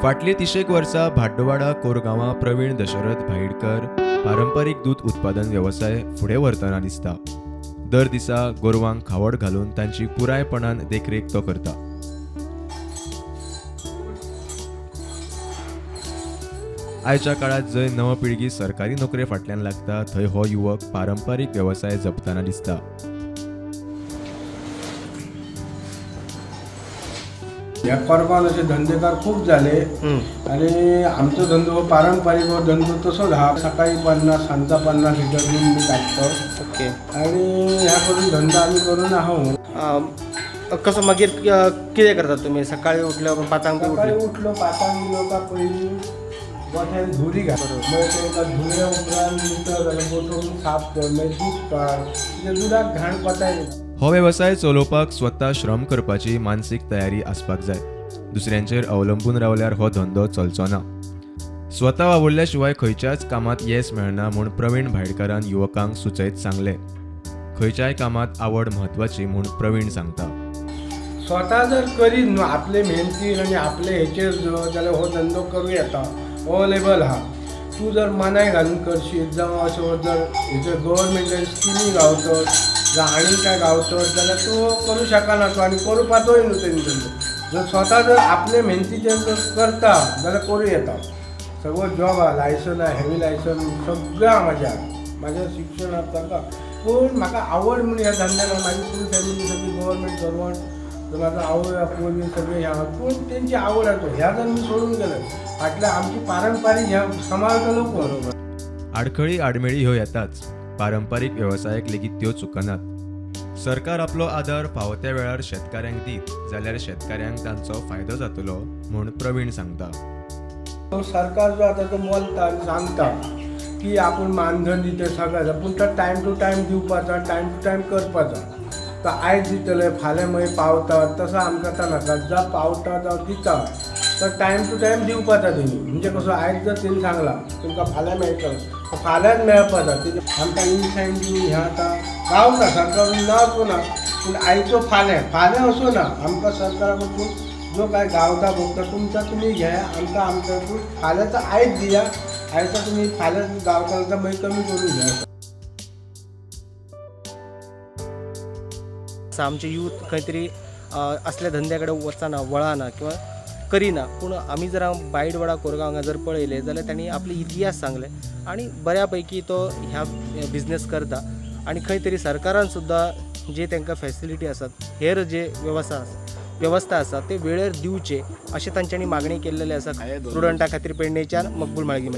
फाटलीं तिशेक वर्सां भाड्डवाडा कोरगांवां प्रवीण दशरथ भाईडकर पारंपारीक दूद उत्पादन वेवसाय फुडें व्हरतना दिसता. दर दिसा गोरवांक खावड घालून तांची पुरायपणान देखरेख तो करता. आयच्या काळांत जंय नव पिळगी सरकारी नोकरे फाटल्यान लागता थंय हो युवक पारंपारीक वेवसाय जपतना दिसता. ह्या कोरगांवान अशे धंदेकार खूब जाले आणि आमचो धंदो हो पारंपारीक हो धंदो तसोच आहा. सकाळी 50, सांजचा 50 लिटर दूद मी काडटा. ओके. आणि ह्या करून धंदा आमी करून आहो. कसो मागीर कितें करतात तुमी सकाळी उठल्यावर 5 बी सकाळी उठले? उठलो, 5 गेलो का पयलीं गोठ्यान धुरी घाल, मागीर तांकां धुल्या उपरांत नितळ जालें, गोठो साफ कर, मागीर दूद काड, तें दुदाक घाण कोताय. हो वेवसाय चलोवपाक स्वता श्रम करपाची मानसीक तयारी आसपाक जाय. दुसऱ्यांचेर अवलंबून रावल्यार हो धंदो चलचो ना. स्वता वावुरल्या शिवाय खंयच्याच कामांत येस मेळना म्हूण प्रवीण भाईडकारान युवकांक सुचयत सांगलें. खंयच्याय कामांत आवड म्हत्वाची म्हूण प्रवीण सांगता. स्वता जर करीत न्हू आपले मेहनतीन आनी आपले हेचेर जाल्यार हो धंदो करूं येता, अवेलेबल आहा. तूं जर मनाय घालून करशीत जावं असो जर हेचेर गव्हर्मेंटान स्किमी गावतत जावं आनी काय गावतत जाल्यार तूं करूं शकना तूं आनी करुपाचोय न्हू तेणी धंदो. जर स्वता जर आपले मेहनतीचेर जर करता जाल्यार करूं येता. सगळो जॉब आहा, लायसन आहा, हेवी लायसन सगळें आहा. म्हाज्या म्हाजें शिक्षण आहा ताका, पूण म्हाका आवड म्हूण ह्या धंद्यान. म्हाजी फूल फॅमिली सगळी गव्हर्मेंट सर्वंट, म्हाजो आवय बापूय बी सगळे ह्या, पूण तेंची आवड आहा. ह्या जर मी सोडून गेले फाटल्या आमची पारंपारीक ह्या सांबाळटलो कोण? आडखळी आडमेळी ह्यो येताच. पारंपारीक वेवसायाक लेगीत त्यो चुकनात. सरकार आपलो आदार फावो त्या वेळार शेतकाऱ्यांक दीत जाल्यार शेतकाऱ्यांक तांचो फायदो जातलो म्हूण प्रवीण सांगता. सरकार जो आतां तो बोलता आनी सांगता की आपूण मानधन दिता सगळें, पूण तो टायम टू टायम दिवपाचो, टायम टू टायम करपाचो. तो आयज दितले फाल्यां मागीर पावता तसो आमकां आतां नाका. जावं पावता जावं दिता तो टायम टू टायम दिवपाचा तेणी. म्हणजे कसो, आयज जर तेणी सांगलां तुमकां फाल्यां मेळटलो, तो फाल्यांच मेळपाचा. तेजे आमकां इन्सेंटीव हें आतां गावता सरकार, ना असो ना, पूण आयचो फाल्यां फाल्यां असो ना. आमकां सरकारा कडसून जो काय गावता भोगता तुमचा तुमी घे, आमकां आमच्या, पूण फाल्यांचो आयज दिया. आयचो तुमी फाल्यां गावता जाल्यार मागीर कमी करून घ्या. आमचे यूथ खंय तरी असल्या धंद्या कडेन वचना, वळना किंवा करिना. पूण आमी जर बायडवाडा कोरगांव हांगा जर पळयलें जाल्यार तांणी आपले इतिहास सांगले आनी बऱ्या पैकी तो ह्या बिजनेस करता. आनी खंय तरी सरकारान सुद्दां जे तांकां फेसिलिटी आसात, हेर जे वेवस्था आसा ते वेळेर दिवचे अशें तांच्यांनी मागणी केल्लेली आसा. प्रुडंटा खातीर पेडणेच्यान मकबूल माळगी.